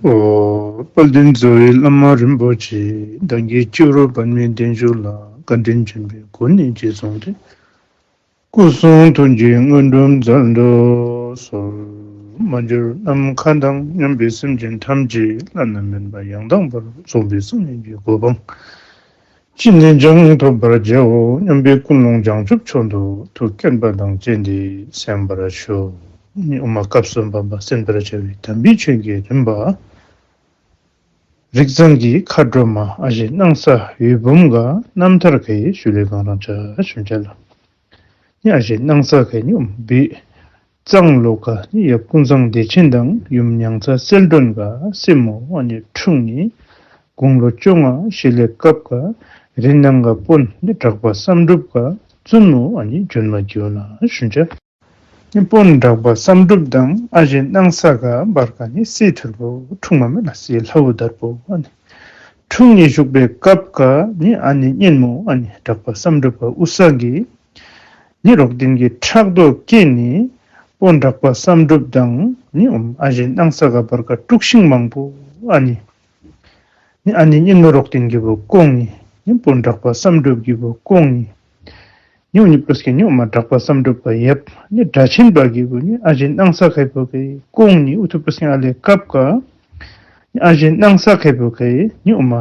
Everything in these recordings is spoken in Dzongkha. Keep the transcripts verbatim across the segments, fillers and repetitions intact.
ཨོ། དཔལ་ལྡན་རྩ་བའི་བླ་མ་རིན་པོ་ཆེ། བདག་གི་སྤྱི་བོར་པདྨའི་གདན་བཞུགས་ལ། བཀའ་དྲིན་ཆེན་པོའི་སྒོ་ནས་རྗེས་བཟུང་སྟེ། སྐུ་གསུང་ཐུགས་ཀྱི་དངོས་གྲུབ་མཛད་དུ་གསོལ། མ་གྱུར་ནམ་མཁའ་དང་མཉམ་པའི་སེམས་ཅན་ཐམས་ཅད་བླ་ན་མེད་པ་ཡང་དག་པར་རྫོགས་པའི་སངས་རྒྱས་ཀྱི་གོ་འཕང་ཅི་ནས་ཀྱང་ཐོབ་པར་བྱའོ་སྙམ་པའི་ཀུན་སློང་བྱང་ཆུབ་མཆོག་ཏུ་ཐུགས་བསྐྱེད་པ་དང་བཅས་ཏེ་གསན་པར་ཞུ། ཨོ་མ་སྐབས་སུ་བབ་པ་གསན་པར་བྱ་བའི་དམ་པའི་ཆོས་ཀྱི་རིམ་པ། རིགས་བཟང་གི་མཁའ་འགྲོ་མ་ཨ་ཞེ་སྣང་ས་འོད་འབུམ་ག་རྣམ་ཐར་གི་ཞུ་ལས་གང་རང་ཆ་ཞུན་ཆ་ལ། ནི་ཨ་ཞེ་སྣང་ས་གི་ནི་ཨོ་མ་བི་གཙང་ལོ་ག་ནི་ཡབ་ཀུན་བཟང་བདེ་ཆེན་དང་ཡུམ་མྱང་ཚ་གསལ་སྒྲོན་ག་སྲས་མོ་ཨ་ནི་འཁྲུངས་ནི་དགུང་ལོ་བཅོ་ལྔ་བཞེས་ལས་སྐབས་ག་རི་ནང་ག་དཔོན་ནི་གྲགས་པ་བསམ་གྲུབ་ག་བཙུན་མོ་ཨ་ནི་འབྱོན་མ་གྱུར་ན་ཞུན་ཆ། ནི་དཔོན་གྲགས་པ་བསམ་གྲུབ་དང་ཨ་ཞེ་སྣང་ས་ག་བར་ག་ནི་སྲས་ཐུར་པོ་འཁྲུངས་མ་མེན་ན་སྲས་ལྷ་བུ་དར་པོ་ཨ་ནི་འཁྲུངས་ནི་བཞུགས་པའི་སྐབས་ག་ནི་ཨ་ནི་གཉེན་མོ་ཨ་ནི་གྲགས་པ་བསམ་གྲུབ་ག་དབུ་ས་གི་ནི་རོགས་ཏིན་གི་ཕྲག་དོག་སྐྱེས་ནི་དཔོན་གྲགས་པ་བསམ་གྲུབ་དང་ནི་ཨོ་མ་ཨ་ཞེ་སྣང་ས་ག་བར་ག་དཀྲུག་ཤིང་མང་པོ་ཨ་ནི་ནི་ཨ་ནི་གཉེན་མོ་རོགས་ཏིན་གི་བུ་ཀོང་ནི་ནི་དཔོན་གྲགས་པ་བསམ་གྲུབ་གི་བུ་ཀོང་ནི་ནི་ཨོ་ནི་པུས་ཀི་ནི་ཨོ་མ་གྲགས་པ་བསམ་གྲུབ་ག་ཡབ་ནི་སྒྲ་ཆེན་པ་གི་བུ་ནི་ཨ་ཞེ་སྣང་ས་ཁའི་བུ་གི་ཀོང་ནི་ཨུ་ཐུ་པུས་ཀི་ཨ་ལས་སྐབས་ག་ནི་ཨ་ཞེ་སྣང་ས་ཁའི་བུ་གི་ནི་ཨོ་མ་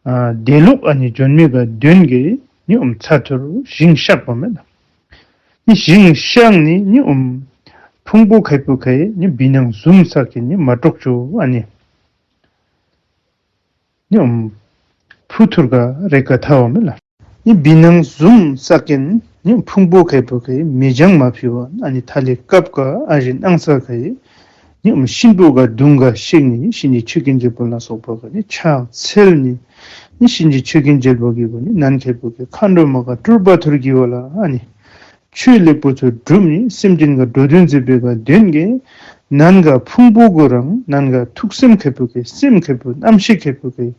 ཨ་དེ་ལུགས་ཨ་ནི་འབྱོན་མི་ག་དོན་གི་ནི་ཨོ་མ་ཚ་ཐུར་ཞིང་གཤགས་པ་མེན་ན། ནི་ཞིང་གཤགས་ནི་ནི་ཨོ་མ་ཕུང་པོ་ཁའི་བུ་གི་ནི་བི་ནང་ཟུམ་ས་གི་ནི་མ་གྲོགས་ཆུ་ཨ་ནི་ནི་ཨོ་མ་ཕུ་ཐུར་ག་རེ་ག་ཐ་བ་མེན་ན། ནི་བི་ནང་ཟུམ་ས་གི་ནི་ཕུང་པོ་ཁའི་བུ་གི་མེ་སྦྱང་མ་ཕི་བ་ཨ་ནི་ཐ་ལེ་སྐབས་ག་ཨ་ཞེ་སྣང་ས་གི་ནི་ཨོ་མ་གཤིན་པོ་ག་གདུང་ག་གཤེགས་ནི་ནི་གཤིན་རྗེ་ཆོས་ཀུན་རྒྱལ་པོ་ལ་སོགས་པ་ག་ནི་ཕྱག་འཚལ་ནི་ནི་གཤིན་རྗེ་ཆོས་ཀུན་རྒྱལ་པོ་གི་བུ་ནི་ནན་ཁའི་བུ་གི་མཁའ་འགྲོ་མ་ག་སྤྲུལ་པ་ཐུར་གི་བ་ལ་ཨ་ནི་ཆོས་ལེགས་པོ་ཚུ་སྒྲུབ་ནི་སེམས་ཅན་ག་འགྲོ་དོན་མཛད་པའི་ག་དོན་གི་ནན་ག་ཕུང་པོ་གུ་རང་ནན་ག་ཐུགས་སེམས་ཁའི་བུ་གི་སེམས་ཁའི་བུ་རྣམ་ཤེས་ཁའི་བུ་གི་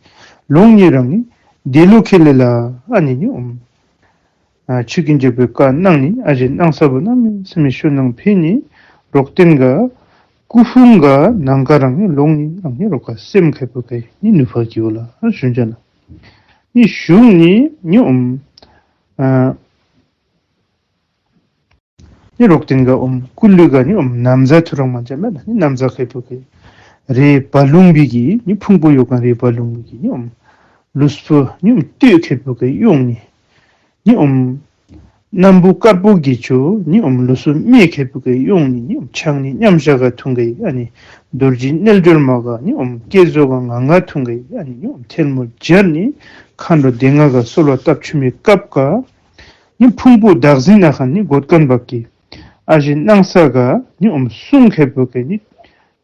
ལོང་ནི་རང་ནི་དེ་ལུ་ཁེ་ལེ་ལ་ཨ་ནི་ནི་ཨོ་མ་ཨ་ཆོས་ཀུན་རྒྱལ་པོའི་བཀའ་གནང་ནི་ཨ་ཞེ་སྣང་ས་བུ་གནམ་མེད་ས་མེད་ཤུལ་ནང་ཕི་ནི་རོགས་ཏིན་ག་སྐུ་ཕུང་ག་ནང་ག་རང་ནི་ལོང་ནི་རང་ནི་རོགས་ག་སེམས་ཁའི་བུ་གི་ནི་ནུས་པ་གི་བ་ལ་ཨ་ཞུན་ཆ་ལ། ནི་ཞུ་ནི་ནི་ཨོ་མ་ཨ་ནི་རོགས་ཏིན་ག་ཨོ་མ་སྐུ་ལུས་ག་ནི་ཨོ་མ་ན་བཟའ་ཐུར་རང་མ་ཆ་མེན་ན་ནི་ན་བཟའ་ཁའི་བུ་གི་རེ་བ་ལུང་བི་གི་ནི་ཕུང་པོ་ཡོ་ག་རེ་བ་ལུང་བི་གི་ནི་ཨོ་མ་ལུས་པོ་ནི་ཨོ་མ་སྟོད་ཁའི་བུ་གི་གཡོང་ནི་ནི་ཨོ་མ་སྣམ་བུ་དཀར་པོ་གི་ཆུ་ནི་ཨོ་མ་ལུས་པོ་སྨད་ཁའི་བུ་གི་གཡོང་ནི་ནི་ཨོ་མ་ཆང་ནི་མཉམ་བཞག་ག་འཐུང་གི་ཨ་ནི་རྡོ་རྗེ་རྣལ་འབྱོར་མ་ག་ནི་ཨོ་མ་སྐྱེ་བཟོ་ག་ང་ང་འཐུང་གི་ཨ་ནི་ནི་ཨོ་མ་ཐལ་མོ་སྦྱར་ནི་མཁའ་འགྲོ་སྡེ་ལྔ་ག་གསོལ་བ་བཏབ་ཆུ་མི་སྐབས་ག་ནི་ཕུང་པོ་བདག་འཛིན་ཨ་ཁན་ནི་གོད་ཁན་བག་གི་ཨ་ཞེ་སྣང་ས་ག་ནི་ཨོ་མ་གསུང་ཁའི་བུ་གི་ནི་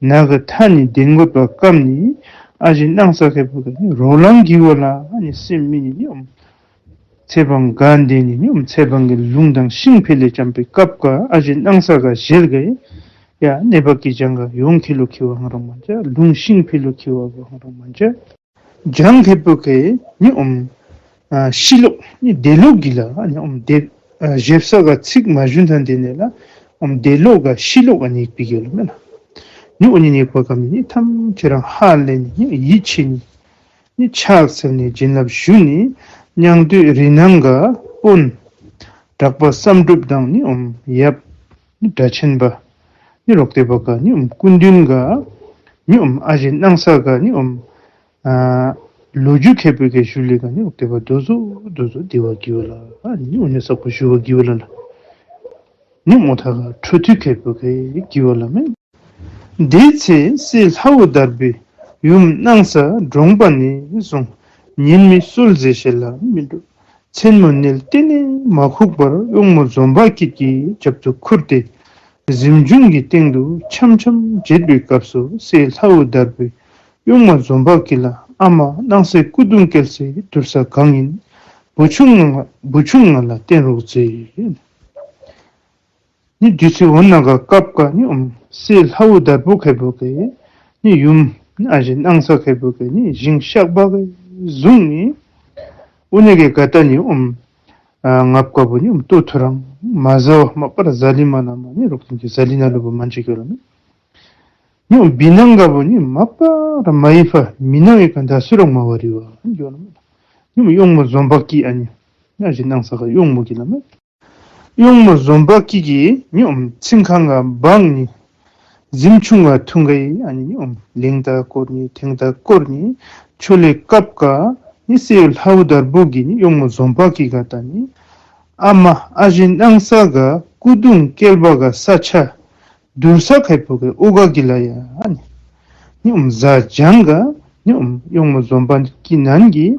ན་ག་ཐ་ནི་གདན་གོད་པ་སྐམ་ནི་ཨ་ཞེ་སྣང་ས་ཁའི་བུ་གི་ནི་རོ་ལངས་གི་བ་ལ་ཨ་ནི་སེམས་མི་ནི་ནི་ཨོ་མ་ཚེ་འཕང་ག་འདི་ནི་ནི་ཨོ་མ་ཚེ་འཕང་གི་ལུང་དང་ཤིང་ཕི་ལེ་ཅམ་པའི་སྐབས་ག་ཨ་ཞེ་སྣང་ས་ག་ཞལ་ག་ཡ་ནེ་བག་གི་ལྗང་ག་ཡོང་ཁེ་ལུ་ཁེ་བ་ང་རང་མ་ཆ་ལུང་ཤིང་ཕི་ལུ་ཁེ་བ་ང་རང་མ་ཆ། ལྗང་ཁའི་བུ་གི་ནི་ཨོ་མ་ཨ་ཤི་ལོག་ནི་དེ་ལོག་གི་ལ་ཨ་ནི་ཨོ་མ་དེ་ཨ་ཞེབ་ས་ག་ཚིག་མ་ཞུན་ཐན་དེ་ནི་ལ་ཨོ་མ་དེ་ལོག་ག་ཤི་ལོག་ག་ནི་པི་གི་ལ་མེན་ན། ནི་ཨོ་ནི་ནི་བག་ག་མི་ནི་ཐམས་ཅད་རང་ཧ་ལས་ནི་ནི་ཡིད་ཆེས་ནི་ནི་ཕྱག་འཚལ་ནི་བྱིན་རླབས་ཞུ་ནི་མྱང་སྟོད་རི་ནང་ག་དཔོན་གྲགས་པ་བསམ་གྲུབ་དང་ནི་ཨོ་མ་ཡབ་ནི་སྒྲ་ཆེན་པ་ནི་རོག་ཏེ་བག་ག་ནི་ཨོ་མ་སྐུ་མདུན་ག་ནི་ཨོ་མ་ཨ་ཞེ་སྣང་ས་ག་ནི་ཨོ་མ་ཨ་ལོ་རྒྱུས་ཁའི་བུ་གི་ཞུ་ལེ་ག་ནི་ཨོ་དེ་བ་དོ་བཟོ་དོ་བཟོ་དེ་བ་གི་བ་ལ་ཨ་ནི་ཨོ་ནི་ས་ཁོ་ཞུ་བ་གི་བ་ལ་ལ་ནི་མོ་ཐ་ག་འཕྲོ་མཐུད་ཁའི་བུ་གི་གི་བ་ལ་མེན། དེའི་ཚེ་སྲས་ལྷ་བུ་དར་པོའི་ཡུམ་སྣང་ས་གྲོངས་པ་ནས་བཟུང་ཉིན་མི་གསོལ་ཟས་བཞེས་ལ་མི་འགྲོ། མཚན་མོ་མནལ་གཏན་ནས་མ་ཁུག་པར་གཡོག་མོ་འཛོམ་པ་སྐྱིད་ཀྱི་རྒྱབ་ཏུ་ཁུར་ཏེ་གཟིམ་ཆུང་གི་སྟེང་དུ་འཆམ་འཆམ་བྱེད་པའི་སྐབས་སུ་སྲས་ལྷ་བུ་དར་པོའི་གཡོག་མོ་འཛོམ་པ་སྐྱིད་ལ་ཨ་མ་སྣང་སའི་སྐུ་གདུང་བསྐྱལ་སའི་དུར་ས་གང་ཡིན། བུ་ཆུང་ང་བུ་ཆུང་ང་ལ་བསྟན་རོགས་མཛོད། ནི་དུས་ཚོད་འོ་ན་ག་སྐབས་ག་ནི་ཨོ་མ་སྲས་ལྷ་བུ་དར་པོ་ཁའི་བུ་གི་ནི་ཡུམ་ཨ་ཞེ་སྣང་ས་ཁའི་བུ་གི་ནི་ཞིང་གཤགས་པ་གི་བཟུང་ནི་ཨོ་ནི་གི་ག་ཏ་ནི་ཨོ་མ་ཨ་ངབ་ཀ་བུ་ནི་ཨོ་མ་ལྟོ་ཐུ་རང་མ་ཟ་བ་མ་པར་ཟ་ལི་མ་ན་མ་ནི་རོག་ཏིན་གི་ཟ་ལི་ན་ལུ་བུ་མན་ཅིག་གི་ལ་ནི། ཉིནམ་བི་ནང་ག་བུ་ཉིནམ་མ་པ་ར་མ་ཡི་ཕ་མི་ནང་ཡི་ག་ད་སུ་རང་མ་བ་རི་བ་ཨན་གྱོ་ལ་མེ། ཉིནམ་གཡོག་མོ་འཛོམས་པ་སྐྱིད་ཨ་ནི་ཨ་ཞེ་སྣང་ས་ག་གཡོག་མོ་གི་ལ་མེ། གཡོག་མོ་འཛོམས་པ་སྐྱིད་ཀྱིས་ཉིནམ་ཚིང་ཁང་ག་བང་ནི་གཟིམ་ཆུང་ག་འཐུང་ག་ཡི་ཨ་ནི་ཉིནམ་ལིང་ཏ་སྐོར་ནི་ཐེང་ཏ་སྐོར་ནི་ཆོ་ལེ་སྐབས་ག་ཉི་སེ་ལྷའུ་དར་པོ་གིས་ཉི་གཡོག་མོ་འཛོམས་པ་སྐྱིད་ག་ད་ནི་ཨ་མ་ཨ་ཞེ་སྣང་ས་ག་སྐུ་གདུང་བསྐྱལ་བ་ག་ས་ཆ་དུར་ས་ཁེ་པོ་གི་ཨོ་ག་གི་ལ་ཡ་ཨ་ནི་ཉིནམ་ཟ་ཇང་ག་ཉིནམ་གཡོག་མོ་འཛོམས་པ་སྐྱིད་ནང་གི་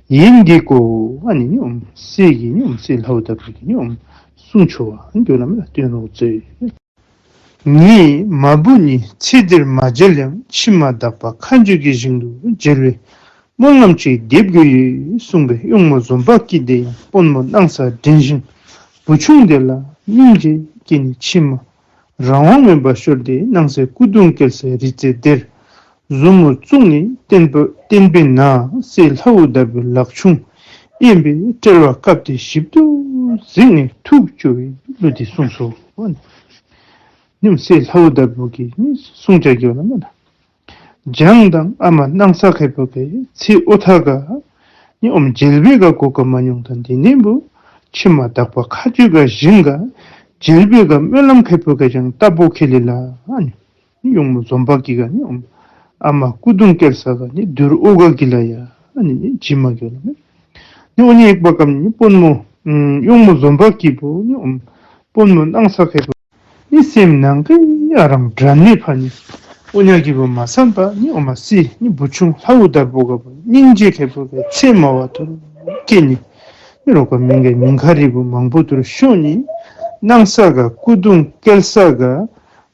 ཡིན་གི་ཀོ་ཨ་ནི་ཉིནམ་སེ་གི་ཉིནམ་སེ་ལྷའུ་དར་པོ་གིས་ཉིནམ་གསུང་ཆོ་བ་ཨ་ནི་གྱོ་ལ་མེ་ལ་སྟོན་རོགས་ཟེར། ངའི་མ་བུ་ནི་ཚེ་འདིར་མ་མཇལ་ཡང་ཕྱི་མ་དག་པ་མཁའ་སྤྱོད་ཀྱི་ཞིང་དུ་མཇལ་བའི་སྨོན་ལམ་ཅིག་འདེབས་དགོས་ཡོད་གསུངས་པས་གཡོག་མོ་འཛོམས་པ་སྐྱིད་དེ་ཡང་དཔོན་མོ་སྣང་ས་དྲན་ཞིང་བུ་ཆུང་དེ་ལ་སྙིང་རྗེ་སྐྱེས་ནས་ཕྱི་མ་རང་དབང་མེད་པར་ཤོར་ཏེ་སྣང་སའི་སྐུ་གདུང་བསྐྱལ་སའི་རི་རྩེ་དེར་མཛུབ་མོ་བཙུགས་ནས་བསྟན་པ་བསྟན་པའི་ནང་སེ་ལྷའུ་དར་པོའི་ལག་ཆུང་དབེན་པའི་དཔྲལ་བ་བཀབ་སྟེ་ཞིབ་ཏུ་གཟིགས་ནས་ཐུགས་སྐྱོ་བའི་གླུ་འདི་གསུངས་སོ། ཉིནམ་སེ་ལྷའུ་དར་པོ་གིས་ཉིནམ་གསུང་ཆ་གྱོ་ལ་མེ་ལ། ཇང་དང་ཨ་མ་སྣང་ས་ཁེ་པོ་གི་ཚེ་ཨོ་ཐ་ག་ཉིནམ་མཇལ་བའི་ག་གོ་སྐབས་མ་མྱོང་དང་དེ་ནས་བུ་ཕྱི་མ་དག་པ་མཁའ་སྤྱོད་ག་ཞིང་ག་མཇལ་བའི་ག་སྨོན་ལམ་ཁེ་པོ་ག་ཅང་ལྟ་བུ་ཁེ་ལེ་ལ་ཨ་ནི་ཉིནམ་གཡོག་མོ་འཛོམས་པ་སྐྱིད་ག་ཉིནམ་ཨ་མ་སྐུ་གདུང་བསྐྱལ་ས་ག་ཉིནམ་དུར་ཨོ་ག་གི་ལ་ཡ་ཨ་ནི་ཉིནམ་ཇི་མ་གྱོ་ལ་མེ། ཉིནམ་ཨོ་ནི་ཡེག་པ་ཀམ་ཉིནམ་དཔོན་མོ་གཡོག་མོ་འཛོམས་པ་སྐྱིད་བུ་ཉིནམ་དཔོན་མོ་སྣང་ས་ཁེ་པོ་ཉིནམ་སེམས་ནང་གི་ཡ་རང་དྲན་ནི་ཕ་ནི་ཨོ་ཉ་གི་བུ་མ་སན་པ་ཉིནམ་ཨ་མ་སེ་ཉིནམ་བུ་ཆུང་ལྷའུ་དར་པོ་ག་བུ་སྙིང་རྗེ་ཁེ་པོ་གི་ཚེ་མ་བ་དུར་སྐྱེས་ནི་ཉིནམ་རོག་ག་མིང་གི་མིང་ཁ་རི་བུ་མང་པོ་དུར་ཤོར་ནི་སྣང་ས་ག་སྐུ་གདུང་བསྐྱལ་ས་ག་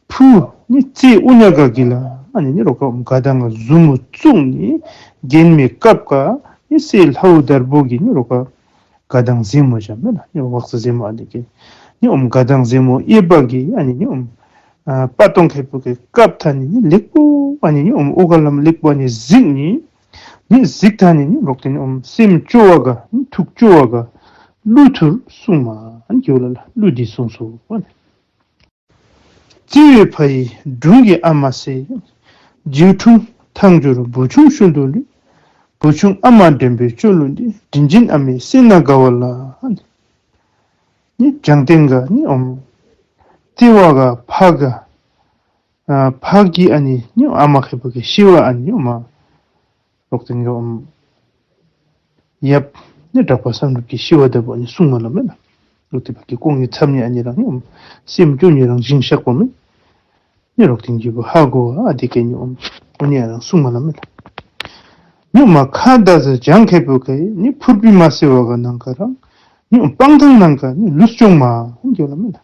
ཕུ་ཉིནམ་ཚེ་ཨོ་ཉ་ག་གི་ལ་ཨ་ནི་ཉིནམ་རོག་ག་ཨོམ་ག་དང་ག་མཛུབ་མོ་བཙུགས་ནི་གྱེན་མའི་སྐབས་ག་ཉིནམ་སེ་ལྷའུ་དར་པོ་གིས་ཉིནམ་རོག་ག་ག་དང་གཟིམ་མོ་ཞབས་མེ་ལ་ཉིནམ་ཝག་ས་གཟིམ་མོ་ཨ་ནི་གི་ཉིནམ་ག་དང་གཟིམ་མོ་ཨེ་བ་གི་ཨ་ནི་ཉིནམ་ཨ་པ་ཏོང་ཁེ་པོ་གི་སྐབས་ཐ་ནི་ཉིནམ་ལེགས་པོ་ཨ་ནི་ཉིནམ་ཨོ་ག་ལམ་ལེགས་པོ་ཨ་ནི་གཟིགས་ནི་ཉིནམ་གཟིགས་ཐ་ནི་ཉིནམ་རོག་ཏེ་ཉིནམ་སེམས་སྐྱོ་བ་ག་ཐུགས་སྐྱོ་བ་ག་གླུ་དུར་གསུངས་མ་ཨ་ནི་གྱོ་ལ་ལ་གླུ་འདི་གསུངས་སོ། བརྩེ་བའི་ཕ་ཡི་སྒྲུང་གི་ཨ་མ་སེ། རྗེའུ་འབྲུག་ཐང་སྦྱོར་བུ་ཆུང་ཤུལ་དུ་ལུས། བུ་ཆུང་ཨ་མ་འདྲེན་པའི་སྤྱོད་ལུགས་འདི། དྲིན་ཅན་ཨ་མའི་སེར་སྣ་དགའ་བ་ལ། ཉིནམ་ལྗང་སྟེང་ག་ཉིནམ་ཨོམ་བརྩེ་བ་ག་ཕ་ག་ཨ་ཕ་གི་ཨ་ནི་ཉིནམ་ཨ་མ་ཁེ་པོ་གི་ཤི་བ་ཨ་ནི་ཉིནམ་ཨ་རོག་ཏེ་ཉིནམ་ཨོམ་ཡབ་ནི་གྲགས་པ་བསམ་གྲུབ་ཀྱི་ཤི་བ་ད་བུ་ཨ་ནི་གསུངས་མ་ལ་མེ་ལ། རོག་ཏེ་ཕ་གི་ཀོང་ངི་ཚབ་ནི་ཨ་ནི་རང་ཉིནམ་ཨོམ་སེམས་སྐྱོ་ནི་རང་ཞིང་གཤགས་པ་མེ། ཉིནམ་རོག་ཏེ་གི་བུ་ཧ་གོ་ཨ་དེ་གི་ཉིནམ་ཨོམ་ཨ་ནི་ཨ་རང་གསུངས་མ་ལ་མེ་ལ། ཉིནམ་ཨ་ཁ་ད་ཟ་ལྗང་ཁེ་པོ་གི་ཉིནམ་ཕུར་བུ་མ་སེ་བ་ག་ནང་ག་རང་ཉིནམ་སྤང་ཐང་ནང་ག་ཉིནམ་ལུས་སྐྱོང་མ་ཨ་ནི་གྱོ་ལ་མེ་ལ།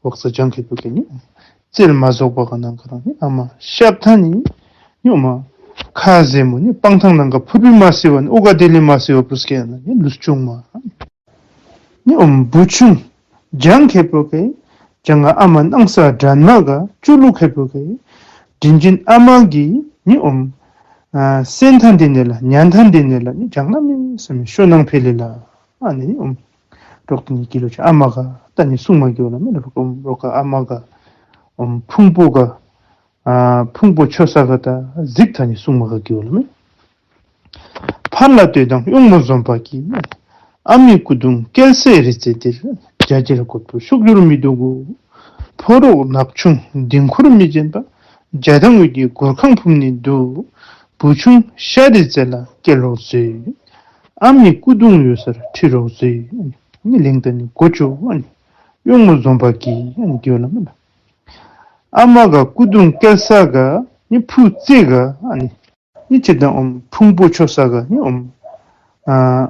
ཝག་ས་ལྗང་ཁེ་པོ་གི་ཉིནམ་རྩལ་མ་རྫོགས་པ་ག་ནང་ག་རང་ཉིནམ་ཨ་མ་གཤགས་ཐ་ནི་ཉིནམ་ཨ་ཁ་ཟེ་མོ་ཉིནམ་སྤང་ཐང་ནང་ག་ཕུར་བུ་མ་སེ་བ་ནི་ཨོ་ག་དེ་ལས་མ་སེ་བ་པུས་ཀེ་ཨ་ནི་ཉིནམ་ལུས་སྐྱོང་མ། ཉིནམ་ཨོམ་བུ་ཆུང་ལྗང་ཁེ་པོ་གི་ལྗང་ཨ་མ་སྣང་ས་དྲན་མ་ག་སྤྱོད་ལུགས་ཁེ་པོ་གི་དྲིན་ཅན་ཨ་མ་གི་ཉིནམ་ཨོམ་ཨ་སེམས་ཐང་དེ་ནི་ལ་ཉན་ཐང་དེ་ནི་ལ་ཉིནམ་ལྗང་གནམ་མེད་ས་མེད་ཤོ་ནང་འཕེལ་ལེ་ལ། ཨ་ནི་ཉིནམ་ཨོམ་རོག་ཏེ་ཉིནམ་གི་ལོ་ཆ་ཨ་མ་ག་ད་ནི་གསུངས་མ་གྱོ་ལ་མེ་ལ། རོག་ཨོམ་རོག་ག་ཨ་མ་ག་ཨོམ་ཕུང་པོ་ག་ཨ་ཕུང་པོ་ཆོ་ས་ག་ད་གཟིགས་ཐ་ནི་གསུངས་མ་ག་གྱོ་ལ་མེ། ཕར་ལ་ལྟོས་དང་གཡོག་མོ་འཛོམས་པ་སྐྱིད། ཨ་མའི་སྐུ་གདུང་བསྐྱལ་སའི་རི་རྩེ་འདིར། རྒྱ་གར་གོར་པོ་ཕྱུག་འགྱུར་མི་སྡུག་གུ། ཕོ་རོག་ནག་ཆུང་ལྡིང་ཁུར་མི་འཇོན་པ། རྒྱ་དང་དབུས་ཀྱི་གུར་ཁང་ཕུབ་ནས་འདུག། བུ་ཆུང་ཤ་རི་རྩེ་ལ་བསྐྱལ་རོགས་ཟེར། ཨ་མའི་སྐུ་གདུང་ཡོད་སར་ཁྲིད་རོགས་ཟེར། ནི་ལེང་ཏ་ནི་གོ་ཅོ་ཨ་ནི་གཡོག་མོ་འཛོམས་པ་སྐྱིད་ཨ་ནི་གྱོ་ལ་མེ་ལ། ཨ་མ་ག་སྐུ་གདུང་བསྐྱལ་ས་ག་ནི་ཕུ་རྩེ་ག་ཨ་ནི་ནི་ཅི་དང་ཨོམ་ཕུང་པོ་ཆོ་ས་ག་ནི་ཨོམ་ཨ་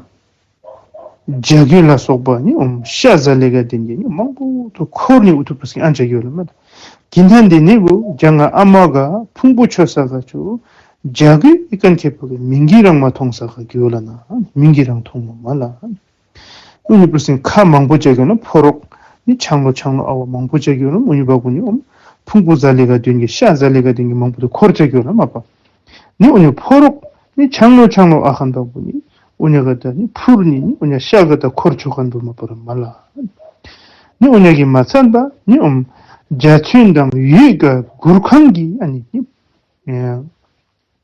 བྱ་རྒོད་ལ་སོགས་པ་ནི་ཨོམ་ཤ་ཟ་ལེ་ག་དེ་ནི་མང་པོ་དུ་འཁོར་ནི་ཨུ་ཐུ་པུས་ཀི་ཨན་ཅ་གྱོ་ལ་མེ་ལ། གིན་ཐན་དེ་ནི་བུ་ལྗང་ཨ་མ་ག་ཕུང་པོ་ཆོ་ས་ག་ཆུ་བྱ་རྒོད་ཨི་ཀན་ཁེ་པོ་གི་མིང་གི་རང་མ་མཐོང་ས་ག་གྱོ་ལ་ན་མིང་གི་རང་མཐོང་མ་མ་ལ། ཨུ་ནི་པུས་ཀི་ཁ་མང་པོ་ཅ་གྱོ་ན་ཕོ་རོག་ནི་ཆང་ལོ་ཆང་ལོ་ཨ་བ་མང་པོ་ཅ་གྱོ་ན་ཨུ་ནི་བ་གུ་ནི་ཨོམ་ཕུང་པོ་ཟ་ལེ་ག་དེ་ནི་ཤ་ཟ་ལེ་ག་དེ་ནི་མང་པོ་དུ་འཁོར་ཅ་གྱོ་ལ་མ་པ། ནི་ཨོ་ནི་ཕོ་རོག་ནི་ཆང་ལོ་ཆང་ལོ་ཨ་ཁན་དོ་བུ་ནི་ཨོ་ཉ་ག་ད་ནི་ཕུར་ནི་ནི་ཨོ་ཉ་ཤ་ག་ད་འཁོར་ཆོ་ཁན་དོ་མ་པ་ར་མ་ལ། ནི་ཨོ་ཉ་གི་མ་ཚན་པ་ནི་ཨོམ་ འཇའ་ཚོན་དང་འོད་དཀར་གུར་ཁང་གི་ཨ་ནི་ཨེ་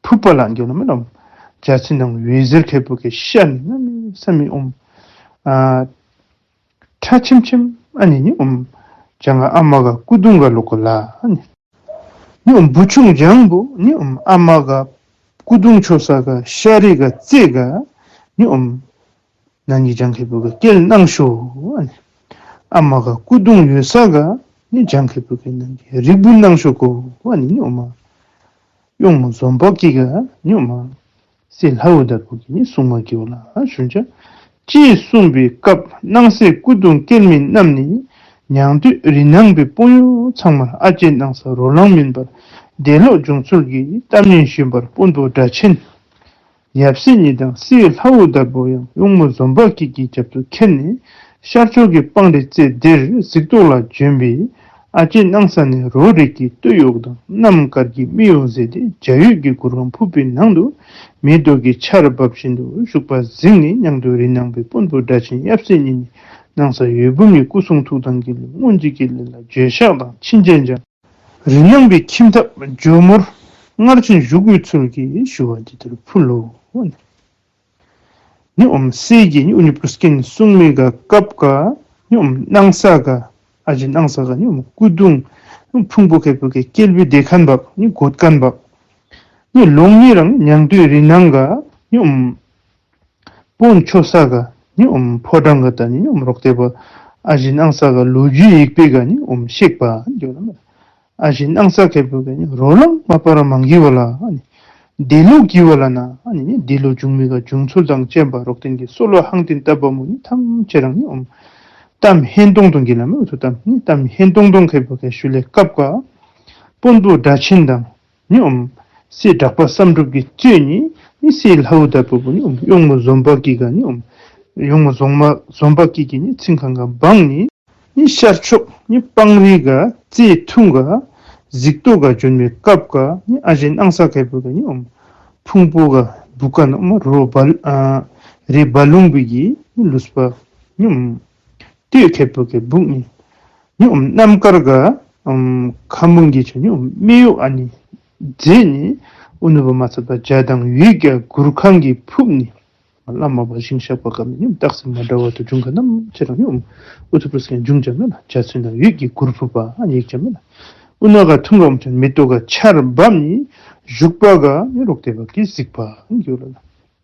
ཕུབ་པ་ལ་འགྱོ་ན་མེན་ན། འཇའ་ཚོན་དང་འོད་ཟེར་ཁེ་པུ་ཀེ་ཤར་ནི་གནམ་མེད་ས་མེད་ཨོམ་ཨ་ཁྲ་ཆེམ་ཆེམ་ཨ་ནི་ནི་ཨོམ་ཅང་ག་ཨ་མ་ག་སྐུ་གདུང་ག་ལོག་གོ་ལ་ཨ་ནི། ནི་ཨོམ་བུ་ཆུང་ལྗང་བུ་ནི་ཨོམ་ཨ་མ་ག་སྐུ་གདུང་ཆོ་ས་ག་ཤར་རི་ག་རྩེ་ག་ནི་ཨོམ་ནང་གི་ལྗང་ཁེ་པུ་ཀེ་སྐྱེལ་གནང་ཤོ་ཨ་ནི། ཨ་མ་ག་སྐུ་གདུང་ཡོད་ས་ག་ནི་ལྗང་ཁེ་པུ་ཀེ་ནང་གི་རིག་འབུལ་གནང་ཤོ་གོ་ཨ་ནི་ནི་ཨོམ་གཡོག་མོ་འཛོམས་པ་སྐྱིད་ག་ནི་ཨོམ་སྲས་ལྷ་བུ་དར་པོ་གི་ནི་གསུང་མ་གི་ཝ་ལ་ཞུན་ཅ། ཅེས་གསུངས་པའི་སྐབས་སྣང་སྲིད་སྐུ་གདུང་སྐྱེལ་མི་རྣམས་ནི་མྱང་སྟོད་རི་ནང་པའི་དཔོན་གཡོག་ཚང་མར་ཨ་ལྕེ་སྣང་ས་རོ་ལངས་མིན་པར་འདས་ལོག་བྱུང་ཚུལ་གྱི་གཏམ་ངན་ཞུས་པར་དཔོན་པོ་སྒྲ་ཆེན་ཡབ་སྲས་གཉིས་དང་སྲས་ལྷ་བུ་དར་པོ་ཡང་གཡོག་མོ་འཛོམས་པ་སྐྱིད་ཀྱི་རྒྱབ་ཏུ་ཁྱེར་ནས་ཤར་ཕྱོགས་ཀྱི་སྤང་རི་རྩེ་འདིར་གཟིགས་རྟོག་ལ་བྱོན་པས། ཨ་ལྕེ་སྣང་ས་ནས་རོ་རིགས་ཀྱི་སྟོད་གཡོགས་དང་གནམ་དཀར་གྱི་སྨད་གཡོགས་མཛད་དེ་འཇའ་འོད་ཀྱི་གུར་ཁང་ཕུབ་པའི་ནང་དུ་མེ་ཏོག་གི་ཆར་འབབ་བཞིན་དུ་བཞུགས་པ་གཟིགས་ནས་མྱང་སྟོད་རི་ནང་པའི་དཔོན་པོ་སྒྲ་ཆེན་ཡབ་སྲས་གཉིས་ནི་སྣང་ས་འོད་འབུམ་གྱི་སྐུ་གསུང་ཐུགས་དམ་གྱི་ལུས་མངོན་གྱི་ལས་ལ་འགྱོད་བཤགས་དང་ཕྱིན་ཆད་འཇམ་རི་ནང་པའི་ཁྱིམ་ཐབ་ཇོ་མོར་སྔར་བཞིན་བཞུགས་དགོས་ཚུལ་གྱི་ཞུ་བ་འདི་ལྟར་ཕུལ་ལོ། ནི་ཨོམ་སྲས་ཀྱིས་ནི་ཨུ་ནི་པུ་རུ་སྐྱེན་གསུང་མི་ག་སྐབས་ག་ནི་ཨོམ་སྣང་ས་ག་ཨ་ལྕེ་སྣང་ས་ག་ནི་ཨོམ་སྐུ་གདུང་ཕུང་པོ་ཁེ་པུ་ཀེ་སྐྱེལ་བའི་དེ་ཁན་བབ་ནི་གོད་ཁན་བབ་ནི་ལོང་ནི་རང་མྱང་སྟོད་རི་ནང་ག་ནི་ཨོམ་དཔོན་ཆོ་ས་ག་ནི་ཨོམ་ཕོ་བྲང་ག་ད་ནི་ཨོམ་རོག་ཏེ་བ་ཨ་ལྕེ་སྣང་ས་ག་ལོ་རྒྱུས་ཡིག་པའི་ག་ནི་ཨོམ་གཤེགས་པ་འགྱོ་ལ་མེ། ཨ་ལྕེ་སྣང་ས་ཁེ་པུ་ཀེ་ནི་རོ་ལངས་མ་པ་ར་མང་གི་ཝ་ལ་ཨ་ནི། འདས་ལོག་གི་ཝ་ལ་ན་ཨ་ནི་ནི་འདས་ལོག་བྱུང་མི་ག་བྱུང་ཚུལ་དང་བཅས་པ་རོག་ཏེན་གྱི་སྲོལ་ལ་ཧང་ཏེན་ཏ་བ་མོ་ནི་ཐམས་ཅད་རང་ནི་ཨོམ་གཏམ་ཧན་ཏོང་ཏོང་གི་ལ་མེ་ཨུ་ཐུ་གཏམ་ནི་གཏམ་ཧན་ཏོང་ཏོང་ཁེ་པུ་ཀེ་ཞུ་ལེ་སྐབས་ག་དཔོན་པོ་སྒྲ་ཆེན་དང་ནི་ཨོམ་སྲས་གྲགས་པ་བསམ་གྲུབ་ཀྱི་གཙོས་ནི་ནི་སྲས་ལྷ་བུ་དར་པོ་བུ་ནི་ཨོམ་གཡོག་མོ་འཛོམས་པ་སྐྱིད་ག་ནི་ཨོམ་གཡོག་མོ་འཛོམས་མ་འཛོམས་པ་སྐྱིད་ཀྱི་ནི་ཚིང་ཁང་ག་བང་ནི་ནི་ཤར་ཕྱོགས་ནི་སྤང་རི་ག་རྩེ་ཐུང་ག་གཟིགས་རྟོག་ག་བྱོན་མི་སྐབས་ག་ནི་ཨ་ལྕེ་སྣང་ས་ཁེ་པུ་ཀེ་ནི་ཨོམ་ཕུང་པོ་ག་བུ་ཀ་ནི་ཨོམ་རོ་བལ་ཨ་རི་བ་ལུང་བི་གི་ནི་ལུས་པ་ནི་ཨོམ་སྟོད་ཁེ་པུ་ཀེ་སྦུག་ནི་ནི་ཨོམ་གནམ་དཀར་ག་ཨོམ་ཁ་མུང་གི་ཆ་ནི་ཨོམ་སྨད་གཡོགས་ཨ་ནི་མཛད་ནི་ཨུ་ནུ་བ་མ་ཚད་པ་འཇའ་དང་འོད་ཀྱི་གུར་ཁང་གི་ཕུབ་ནི་བླ་མ་བ་ཞིང་གཤེགས་པ་ཀ་མི་ནི་རྟགས་སེ་མ་འདྲ་བ་དུ་འབྱུང་ག་ནམ་ཅི་རང་ནི་ཨོམ་ཨུ་ཐུ་པུ་རུ་སྐྱེན་འབྱུང་ཅ་མེ་ན། འཇའ་ཚོན་དང་འོད་ཀྱི་གུར་ཕུབ་པ་ཨ་ནི་ཡིག་ཅ་མེ་ན། ཨུ་ནུ་ག་ཐུང་ག་ཨོམ་ཅན་མེ་ཏོག་ག་ཆར་བབ་ནི་བཞུགས་པ་ག་ནི་རོག་ཏེ་བ་གི་གཟིགས་པ་ཨ་ནི་གི་ཝ་ལ་ན།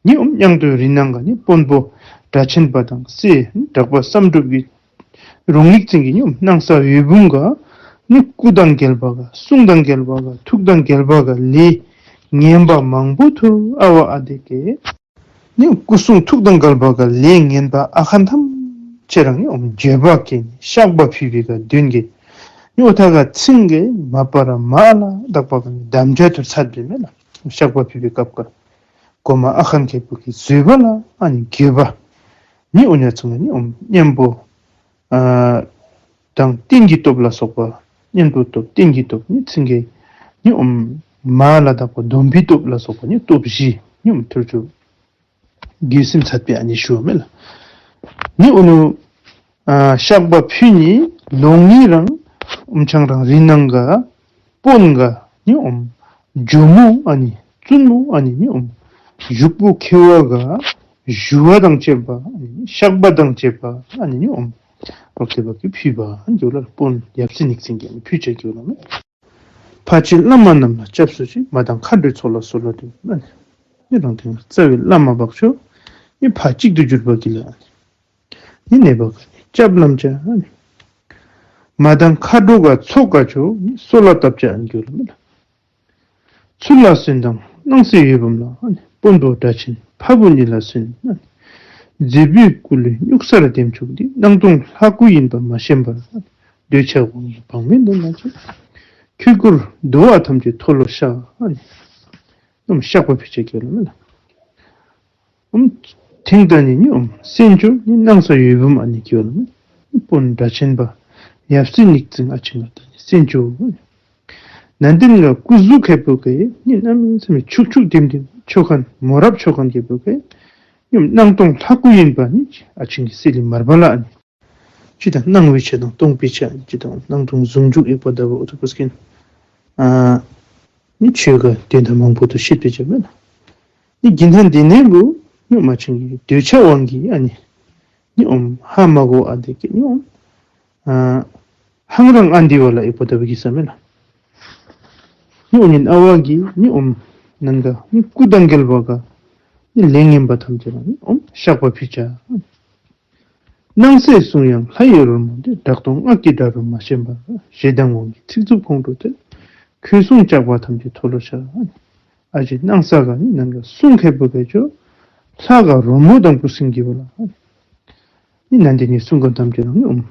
ནི་ཨོམ་མྱང་སྟོད་རི་ནང་ག་ནི་དཔོན་པོ་སྒྲ་ཆེན་པ་དང་སྲས་གྲགས་པ་བསམ་གྲུབ་ཀྱི་རོང་ལིག་ཚིང་གི་ནི་ཨོམ་སྣང་ས་འོད་འབུམ་ག་ནི་སྐུ་དང་འགལ་བ་ག་གསུང་དང་འགལ་བ་ག་ཐུགས་དང་འགལ་བ་ག་ལས་ངན་པ་མང་པོ་ཐུར་ཨ་བ་ཨ་དེ་ཀེ་ནི་སྐུ་གསུང་ཐུགས་དང་འགལ་བ་ག་ལས་ངན་པ་ཨ་ཁན་ཐམས་ཅད་རང་ནི་ཨོམ་འགྱོད་པ་ཀེ་ནི་བཤགས་པ་ཕུལ་བི་ག་དོན་གེ་ནི་ཨོ་ཐ་ག་ཚིང་གེ་མ་པ་ར་མ་ལ་དག་པ་ག་ནི་དམ་བཅའ་ཐུར་ཚད་བི་མེ་ན། བཤགས་པ་ཕུལ་བི་སྐབས་ག་གོ་མ་ཨ་ཁན་ཁེ་པུ་ཀེ་བཟོད་པ་ལ་ཨ་ནི་འགྱོད་པ་ནི་ཨོ་ཉ་ཚུ་ནི་ཨོམ་གཉེན་པོ་ཨ་དང་རྟེན་གྱི་སྟོབས་ལ་སོགས་པ་གཉེན་པོ་སྟོབས་རྟེན་གྱི་སྟོབས་ནི་ཚིང་གེ་ནི་ཨོམ་མ་ལ་དག་པ་སྡོམ་པའི་སྟོབས་ལ་སོགས་པ་ནི་སྟོབས་བཞི་ནི་ཨོམ་ཐུར་ཚུ་རྒྱུད་སེམས་ཚད་པའི་ཨ་ནི་ཞུ་མེ་ལ། ནི་ཨོ་ནུ་ཨ་བཤགས་པ་ཕུལ་ནི་ལོང་ནི་རང་ཨོམ་ཆང་རང་རི་ནང་ག་དཔོན་ག་ནི་ཨོམ་ཇོ་མོ་ཨ་ནི་བཙུན་མོ་ཨ་ནི་ནི་ཨོམ་བཞུགས་པོ་ཁེ་བ་ག་ཞུ་བ་དང་བཅས་པ་ཨ་ནི་བཤགས་པ་དང་བཅས་པ་ཨ་ནི་ནི་ཨོམ་རོག་ཏེ་བ་གི་ཕུལ་བ་ཨ་ནི་གི་ཝ་ལ་དཔོན་ཡབ་སྲས་གཉིས་ཚིང་གི་ཨ་ནི་ཕུལ་ཅ་གི་ཝ་ལ་མེ། ཕ་ཕྱིའི་བླ་མ་རྣམས་ལ་སྐྱབས་སུ་མཆི། མ་དང་མཁའ་འགྲོའི་ཚོགས་ལ་གསོལ་བ་འདེབས། ཨ་ནི་ནི་རང་དེང་རྩ་བའི་བླ་མ་བག་ཆོས་ནི་ཕ་གཅིག་ཏུ་གྱུར་པ་གི་ལ་ཨ་ནི་ནི་ནེ་བ་ག་ནི་སྐྱབས་ལམ་བྱ། ཨ་ནི་མ་དང་མཁའ་འགྲོ་ག་ཚོགས་ག་ཆོ་ནི་གསོལ་བ་བཏབ་བྱ་ཨ་ནི་གི་ཝ་ལ་མེ་ལ། ཚུལ་ལ་གསོན་དང་སྣང་སྲིད་འོད་འབུམ་ལ། ཨ་ནི་དཔོན་པོ་སྒྲ་ཆེན་ཕ་བུ་གཉིས་ལ་གསོན། ཨ་ནི་མཛེས་པའི་སྐུ་ལུས་སྨྱུག་གསར་ལྡེམ་ཆུག་སྟེ། སྣང་སྟོང་ལྷ་སྐུ་ཡིན་པ་མ་ཤེས་པར། ཨ་ནི་འདོད་ཆགས་དབང་གིས་བག་མེད་འདུན་ན་ཅིག། ཁྱོད་སྐུར་འདུ་བ་ཐམས་ཅད་མཐོལ་ལོ་བཤགས། ཨ་ནི་ནམ་བཤགས་པ་ཕུལ་ཅ་གི་ཝ་ལ་མེ་ལ། ཨོམ་དེང་ད་ནི་ནི་ཨོམ་གསན་ཅོ་ནི་སྣང་ས་འོད་འབུམ་ཨ་ནི་གི་ཝ་ལ་མེ། དཔོན་སྒྲ་ཆེན་པ་ཡབ་སྲས་གཉིས་ཚིང་ཨ་ཆིང་ང་ད་ནི་གསན་ཅོ། ནན་ཏན་ག་སྐུ་གཟུགས་ཁེ་པུ་ཀེ་ནི་གནམ་མེད་ས་མེད་ཕྱུག་ཕྱུག་ལྡེམ་ལྡེམ་ཆོ་ཁན་མོ་རབ་ཆོ་ཁན་ཁེ་པུ་ཀེ་ནི་སྣང་སྟོང་ལྷ་སྐུ་ཡིན་པ་ནི་ཨ་ཆིང་གི་སི་ལི་མར་བ་ལ་ཨ་ནི། ཅི་དང་སྣང་བའི་ཆ་དང་སྟོང་པའི་ཆ། ཅི་དང་སྣང་སྟོང་ཟུང་འཇུག་ཡོདཔ་ད་བུ་ཨུ་ཐུ་པུས་ཀིན། ཨ་ནི་ཆོས་ག་དོན་དག་མང་པོ་ཐུགས་ཤེས་པའི་ཆ་མེན་ན། ནི་གིན་ཐན་དེ་ནེ་བུ་ནི་མ་ཆིང་གི་འདོད་ཆགས་དབང་གིས་ཨ་ནི་ནི་ཨོམ་ཧ་མ་གོ་ཨ་དེ་ཀེ་ནི་ཨོམ་ཨ་ཧང་རང་ཨ་འདི་བ་ལ་ཨི་པོ་ད་བུ་གི་ས་མེན་ན། ནི་ཨོ་ཉིན་ཨ་བ་གིས་ནི་ཨོམ་ནན་ག་ནི་སྐུ་དང་རྒྱལ་བ་ག་ནི་ལས་ངན་པ་ཐམས་ཅད་ལ་ནི་ཨོམ་བཤགས་པ་ཕི་ཆ། སྣང་གསལ་གསུང་ཡང་ལྷ་ཡི་རོལ་མོ་འདི། གྲགས་སྟོང་སྔགས་ཀྱི་སྒྲ་རུ་མ་ཞེན་པར། ཞེ་སྡང་དབང་གིས་ཚིག་རྩུབ་ཁོང་ཁྲོ་སྟེ། ཁོད་སྲུང་ཇག་པ་ཐམས་ཅད་མཐོལ་ལོ་བཤགས། ཨ་ཅེ་སྣང་ས་ག་ནི་ནན་ག་གསུང་ཁེ་པོ་ཀེ་ཅོ་ལྷ་ག་རོལ་མོ་དང་པུས་ཀིན་གི་བ་ལ། ནི་ནན་དེ་ནི་གསུང་ག་ཐམས་ཅད་ནི་ཨོམ་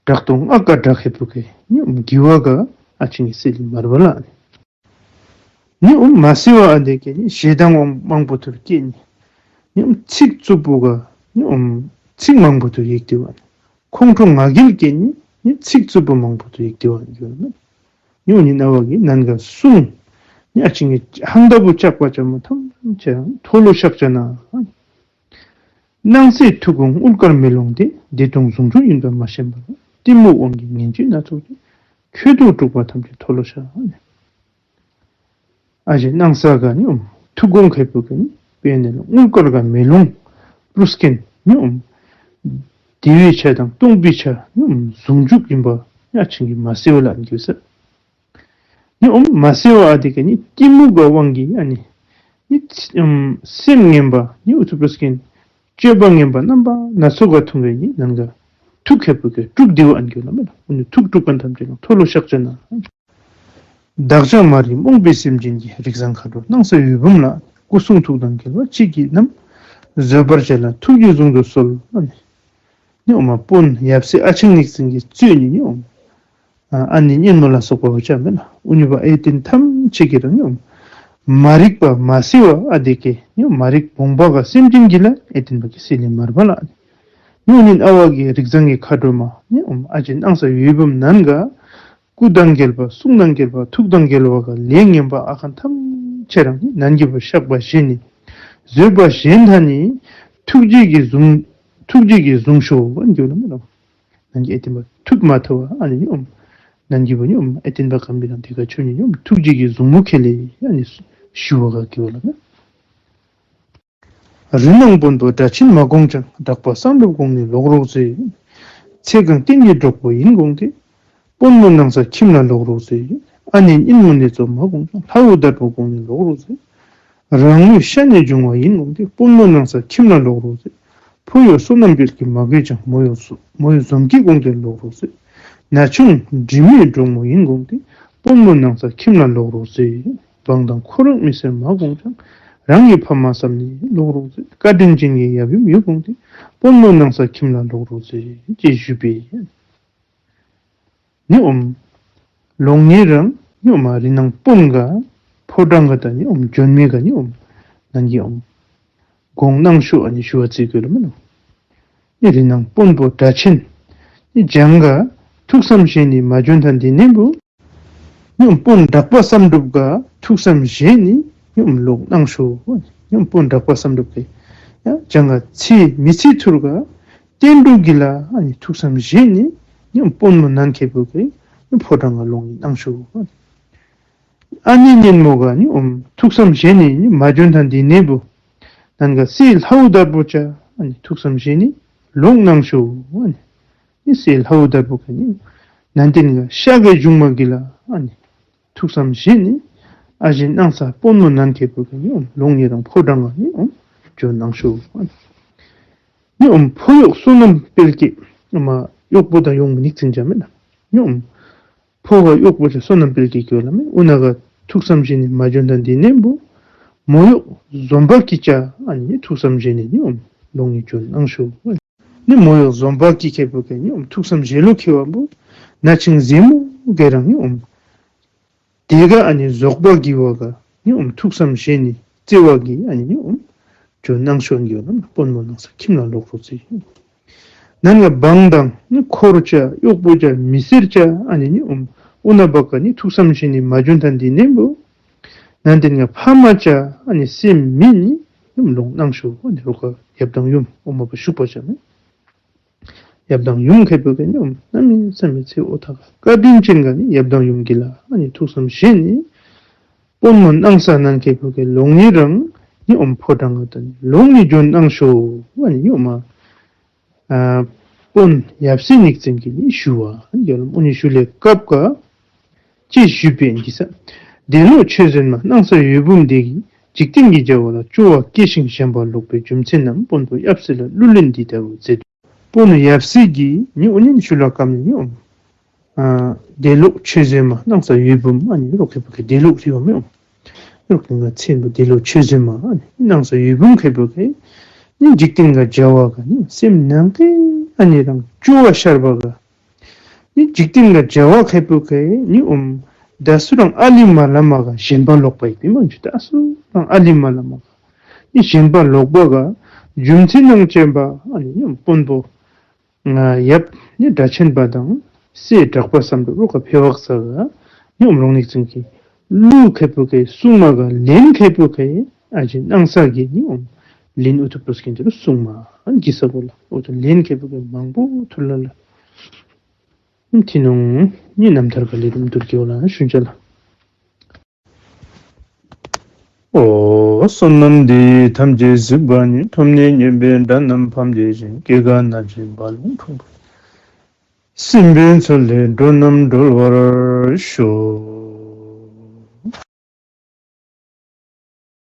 གྲགས་སྟོང་སྔགས་ཀ་སྒྲ་ཁེ་པོ་ཀེ་ནི་ཨོམ་གི་བ་ག་ཨ་ཅེ་ནི་སི་ལི་མར་བ་ལ། ནི་ཨོམ་མ་སི་བ་ཨ་དེ་ཀེ་ནི་ཞེ་སྡང་དབང་མང་པོ་ཐུར་ཀེ་ནི་ནི་ཨོམ་ཚིག་རྩུབ་པོ་ག་ནི་ཨོམ་ཚིག་མང་པོ་ཐུར་ཡེག་ཏེ་བ་ནི་ཁོང་ཁྲོ་ང་རྒྱལ་ཀེ་ནི་ནི་ཚིག་རྩུབ་པོ་མང་པོ་ཐུར་ཡེག་ཏེ་བ་ནི་གི་བ་ལ། ནི་ཨོ་ཉིན་ཨ་བ་གིས་ནན་ག་གསུང་ནི་ཨ་ཅེ་ནི་ཧང་ད་བུ་ཇག་པ་ཇག་མོ་ཐམས་ཅད་མཐོལ་ལོ་བཤགས་ཅ་ན། སྣང་གསལ་ཐུགས་དགོངས་དངུལ་དཀར་མེ་ལོང་འདི། བདེ་སྟོང་ཟུང་འཇུག་ཡིན་པ་མ་ཞེན་པར། གཏི་མུག་དབང་གིས་ངན་བྱུས་སྣ་ཚོགས་ཀྱིས། ཁྱོད་ཐུགས་དཀྲུགས་པ་ཐམས་ཅད་མཐོལ་ལོ་བཤགས། ཨ་ཅེ་སྣང་ས་ག་ནི་ཨོམ་ཐུགས་དགོངས་ཁེ་པོ་ཀེ་ནི་དཔེར་ན་དངུལ་དཀར་ག་མེ་ལོང་པུས་ཀིན་ནི་ཨོམ་བདེ་བའི་ཆ་དང་སྟོང་པའི་ཆ་ནི་ཨོམ་ཟུང་འཇུག་ཡིན་པ་ཨ་ཅེ་གིས་མ་སི་བ་ལ་གི་ས། ནི་ཨོམ་མ་སི་བ་ཨ་དེ་ཀེ་ནི་གཏི་མུག་ག་དབང་གིས་ཨ་ནི་ནི་ཨོམ་སེམས་ངན་པ་ནི་ཨུ་ཐུ་པུས་ཀིན་སྤྱོད་པ་ངན་པ་རྣམ་པ་སྣ་ཚོགས་ག་ཐུང་གེ་ནི་ནན་ག་ཐུགས་ཁེ་པོ་ཀེ་དཀྲུགས་ཏེ་བ་ཨན་གི་བ་ལ་མེན་ན། ཨོ་ནི་ཐུགས་དཀྲུགས་ཁན་ཐམས་ཅད་ལ་མཐོལ་ལོ་བཤགས་ཅ་ན། བདག་ཅག་མ་རིག་རྨོངས་པའི་སེམས་ཅན་གྱི། རིགས་བཟང་མཁའ་འགྲོ་སྣང་ས་འོད་འབུམ་ལ། སྐུ་གསུང་ཐུགས་དང་འགལ་བ་ཅི་གིས་བསྣམས། བཟོད་པར་བྱ་ལ་ཐུགས་རྗེས་བཟུང་དུ་གསོལ། ཨ་ནི་ནི་ཨོ་མ་དཔོན་ཡབ་སྲས་ཨ་ཆེན་ཉིག་ཙིང་གི་གཙོས་ནི་ནི་ཨོ་མ་ཨ་ནི་གཉེན་མོ་ལ་སོགས་པ་བོ་ཅ་མེན་ན། ཨུ་ནི་བ་ཨེ་ཏེན་ཐམས་ཅད་ཀྱིས་རང་ནི་ཨོ་མ་མ་རིག་པ་མ་སི་བ་ཨ་དེ་ཀེ་ནི་ཨོ་མ་རིག་བུང་བ་ག་སེམས་ཅན་གྱི་ལ་ཨེ་ཏེན་པ་ཀེ་སི་ལི་མར་བ་ལ། ནི་ཨོ་ཉིན་ཨ་བ་གིས་རིགས་བཟང་གི་མཁའ་འགྲོ་མ་ནི་ཨོ་མ་ཨ་ཅེ་སྣང་ས་འོད་འབུམ་ནན་ག་སྐུ་དང་འགལ་བ་གསུང་དང་འགལ་བ་ཐུགས་དང་འགལ་བ་ག་ལས་ངན་པ་ཨ་ཁན་ཐམས་ཅད་རང་ནི་ནན་གི་བ་བཤགས་པ་བཞེས་ནི་བཟོད་པ་བཞེས་ཐ་ནི་ཐུགས་རྗེ་གིས་བཟུང་ཐུགས་རྗེ་གིས་བཟུང་ཤོ་ཨན་གི་བ་ལ་མེན་ན། ནན་གི་ཨེ་ཏེན་པ་ཐུགས་མ་ཐུབ་པ་ཨ་ནི་ནི་ཨོ་མ་ནན་གི་བ་ནི་ཨོ་མ་ཨེ་ཏེན་པ་ཁམས་པའི་རང་དེ་ག་ཆོས་ནི་ནི་ཨོ་མ་ཐུགས་རྗེ་གིས་བཟུང་མོ་ཁེ་ལེ་ཨ་ནི་ཞུ་བ་ག་གི་བ་ལ་མེན་ན། རི་ནང་དཔོན་པོ་སྒྲ་ཆེན་མ་དགོངས་ཀྱང་། གྲགས་པ་བསམ་གྲུབ་དགོངས་ནས་ལོག་རོགས་མཛོད། ཚེ་གང་བསྟན་གྱི་གྲོགས་པོ་ཡིན་དགོངས་ཏེ། དཔོན་མོ་སྣང་ས་ཁྱིམ་ལ་ལོག་རོགས་མཛོད། ཨ་ནེ་གཉེན་མོ་ནེ་ཙོ་མ་དགོངས་ཀྱང་། ལྷ་བུ་དར་པོ་དགོངས་ནས་ལོག་རོགས་མཛོད། རང་ལུས་ཤ་ནས་བྱུང་བ་ཡིན་དགོངས་ཏེ། དཔོན་མོ་སྣང་ས་ཁྱིམ་ལ་ལོག་རོགས་མཛོད། ཕོ་ཡོད་བསོད་ནམས་དཔལ་གྱིས་མ་གོས་ཀྱང་། མོ་ཡོད་བཟོ་མོ་ཡོད་འཛོམས་སྐྱིད་དགོངས་ཏེ་ལོག་རོགས་མཛོད། ན་ཆུང་འབྲི་མོའི་འབྲོག་མོ་ཡིན་དགོངས་ཏེ། དཔོན་མོ་སྣང་ས་ཁྱིམ་ལ་ལོག་རོགས་མཛོད། འབངས་དང་ཁོ་རང་མི་སེར་མ་དགོངས་ཀྱང་། རང་གི་ཕ་མ་བསམ་ནས་ལོག་རོགས་མཛོད། བཀའ་དྲིན་ཅན་གྱི་ཡབ་ཡུམ་ཡོད་དགོངས་ཏེ། དཔོན་མོ་སྣང་ས་ཁྱིམ་ལ་ལོག་རོགས་མཛོད། ཅེས་ཞུས་པས། ནི་ཨོ་མ་ལོང་ནི་རང་ནི་ཨོ་མ་རི་ནང་དཔོན་ག་ཕོ་བྲང་ག་ད་ནི་ཨོ་མ་བྱོན་མི་ག་ནི་ཨོ་མ་ནན་གི་ཨོ་མ་དགོངས་གནང་ཤོ་ཨ་ནི་ཞུ་བ་ཅིག་གི་ལ་མེན་ན། ནི་རི་ནང་དཔོན་པོ་སྒྲ་ཆེན་ནི་ལྗང་ག་ཐུགས་བསམ་བཞེས་ནི་མ་བྱོན་ཐ་འདི་ནེ་བུ་ནི་ཨོ་མ་དཔོན་གྲགས་པ་བསམ་གྲུབ་ག་ཐུགས་བསམ་བཞེས་ནི་ནི་ཨོ་མ་ལོག་གནང་ཤོ། ནི་ཨོ་མ་དཔོན་གྲགས་པ་བསམ་གྲུབ་ག་ཡ་ལྗང་ག་ཚེ་མི་ཚེ་ཐུར་ག་བསྟན་འགྲོ་གི་ལ་ཨ་ནི་ཐུགས་བསམ་བཞེས་ནི་ནི་ཨོ་མ་དཔོན་མོ་ནན་ཁེ་པོ་ག་ནི་ཕོ་བྲང་ག་ལོག་ནི་གནང་ཤོ། ཨ་ནི་གཉེན་མོ་ག་ནི་ཨོ་མ་ཐུགས་བསམ་བཞེས་ནི་ནི་མ་བྱོན་ཐ་འདི་ནེ་བུ་ནན་ག་སྲས་ལྷ་བུ་དར་པོ་ཅ་ཨ་ནི་ཐུགས་བསམ་བཞེས་ནི་ལོག་གནང་ཤོ། ཨ་ནི་ནི་སྲས་ལྷ་བུ་དར་པོ་ག་ནི་ནན་ཏན་ག་ཤ་གི་བྱུང་མ་གི་ལ་ཨ་ནི་ཐུགས་བསམ་བཞེས་ནི་ཨ་ཞེ་སྣང་ས་དཔོན་མོ་ནན་ཁེ་པོ་ག་ནི་ཨོ་མ་ལོང་ནི་རང་ཕོ་བྲང་ག་ནི་ཨོ་མ་བྱོན་གནང་ཤོ། ཨ་ནི་ནི་ཨོ་མ་ཕོ་གཡོག་བསོད་ནམས་དཔལ་གྱིས་ཨོ་མ་གཡོག་པོ་དང་གཡོག་མོ་ཉིག་ཙིང་ཅ་མེན་ན། ནི་ཨོ་མ་ཕོ་ག་གཡོག་པོ་ཅ་བསོད་ནམས་དཔལ་གྱིས་གི་ལ་མེན་ན། ཨོ་ན་ག་ཐུགས་བསམ་བཞེས་ནི་མ་བྱོན་ཐ་འདི་ནེ་བུ་མོ་གཡོག་འཛོམས་པ་གིས་ཅ་ཨ་ནི་ཐུགས་བསམ་བཞེས་ནི་ནི་ཨོ་མ་ལོང་ནི་བྱོན་གནང་ཤོ། ནི་མོ་གཡོག་འཛོམས་པ་གིས་ཁེ་པོ་ག་ནི་ཨོ་མ་ཐུགས་བསམ་བཞེས་ལོ་ཁེ་བ་བུ་ན་ཆིང་ཟེ་མོ་ག་རང་ནི་ཨོ་མ་དེ་ག་ཨ་ནི་རྫོགས་པ་གི་བ་ག་ནི་ཨོ་མ་ཐུགས་བསམ་བཞེས་ནི་བརྩེ་བ་གིས་ཨ་ནི་ནི་ཨོ་མ་བྱོན་གནང་ཤོ་གི་བ་ལ་དཔོན་མོ་སྣང་ས་ཁྱིམ་ལ་ལོག་རོགས་མཛོད། ནན་ག་འབངས་དང་ནི་འཁོར་ཅ་གཡོག་པོ་ཅ་མི་སེར་ཅ་ཨ་ནི་ནི་ཨོ་མ་ཨོ་ན་བ་ག་ནི་ཐུགས་བསམ་བཞེས་ནི་མ་བྱོན་ཐ་འདི་ནེ་བུ་ནན་ཏན་ག་ཕ་མ་ཅ་ཨ་ནི་སྲས་མི་ནི་ནི་ཨོ་མ་ལོག་གནང་ཤོ། ཨ་ནི་རོགས་ག་ཡབ་དང་ཡུམ་ཨོ་མ་བ་ཤུག་པ་ཅ་མེན་ན། ཡབ་དང་ཡུམ་ཁེ་པོ་གིས་ནི་ཨོམ་གནམ་མེད་ས་མེད་ཚེ་འོ་ཐག་བཀའ་དྲིན་ཅན་ག་ནི་ཡབ་དང་ཡུམ་གྱིས་ལ་ཨ་ནི་ཐུགས་བསམ་བཞེས་ནི། དཔོན་མོ་སྣང་ས་ནང་ཁེ་པོ་གིས་ལོང་ནི་རང་ནི་ཨོམ་ཕོ་བྲང་ང་ད་ནི་ལོང་ནི་འབྱོན་གནང་ཤོག་ཨ་ནི་ནི་ཨོམ་ཨ་དཔོན་ཡབ་སྲས་ཉིག་ཙིང་གིས་ནི་ཞུ་བ་ཨ་ནི་ཡ་ལ་ཨོ་ནི་ཞུ་ལེ་སྐབས་ག་ཅི་ཞུས་པས་འདི་ས། འདས་ལོག་ཆོས་བཟོད་མ་སྣང་ས་འོད་འབུམ་འདི་གིས་འཇིག་རྟེན་གྱི་བྱ་བ་ལ་སྐྱོ་བ་སྐྱེས་ཤིང་ཞེན་པ་ལོག་པའི་རྒྱུ་མཚན་རྣམས་དཔོན་པོ་ཡབ་སྲས་ལ་གླུ་ལེན་འདི་ལྟ་བུ་མཛད། དཔོན་ཡབ་སྲས་ཀྱིས་ནི་ཨོ་ནི་ཞུ་ལ་སྐབས་ནི་ནི་ཨོམ། ཨ་འདས་ལོག་ཆོས་བཟོད་མ་སྣང་ས་འོད་འབུམ་ཨ་ནི་རོག་ཁེ་པོ་གིས་འདས་ལོག་རི་བ་མི་ཨོམ། རོག་གི་ང་ཚེ་འབུ་འདས་ལོག་ཆོས་བཟོད་མ་ཨ་ནི་སྣང་ས་འོད་འབུམ་ཁེ་པོ་གིས་ནི་འཇིག་རྟེན་ག་བྱ་བ་ག་ནི་སེམས་ནང་གི་ཨ་ནི་རང་སྐྱོ་བ་ཤར་བ་ག་ནི་འཇིག་རྟེན་ག་བྱ་བ་ཁེ་པོ་གིས་ནི་ཨོམ། ད་སུ་རང་ཨ་ལི་མ་ལ་མ་ག་ཞེན་པ་ལོག་པ་ཡིན་པའི་མང་ཆུ་ད་སུ་རང་ཨ་ལི་མ་ལ་མ་ག་ནི་ཞེན་པ་ལོག་པ་ག་རྒྱུ་མཚན་ནང་བཅས་པ་ཨ་ནི་ནི་ཨོམ་དཔོན་པོ་ང་ཡབ་ནི་སྒྲ་ཆེན་པ་དང་སྲས་གྲགས་པ་བསམ་གྲུབ་རོག་ག་ཕེ་བག་ས་ག་ནི་ཨོམ་ལོང་ཉིག་ཙིང་གིས་གླུ་ཁེ་པོ་གིས་གསུང་མ་ག་ལན་ཁེ་པོ་གིས་ཨ་ཅེ་སྣང་ས་གིས་ནི་ཨོམ་ལན་ཨུ་ཐུ་པོ་སྐྱིན་དུ་གསུང་མ་ཨ་གི་ས་གོ་ལ་ཨོ་ད་ལན་ཁེ་པོ་གིས་མང་པོ་ཐུར་ལ་ལ་ཐི་ནོང་ནི་རྣམ་ཐར་ག་ལེ་རུམ་དུར་གི་ཨོ་ལ་ཤུན་ཅ་ལ། ཨོ། བསོད་ནམས་འདི་ཡིས་ཐམས་ཅད་གཟིགས་པ་ཉིད། ཐོབ་ནས་ཉེས་པའི་དགྲ་རྣམས་ཕམ་བྱས་ཤིང་། སྐྱེ་རྒ་ན་འཆིའི་རྦ་ཀློང་འཁྲུགས་པ། སྲིད་པའི་མཚོ་ལས་འགྲོ་རྣམས་སྒྲོལ་བར་ཤོག།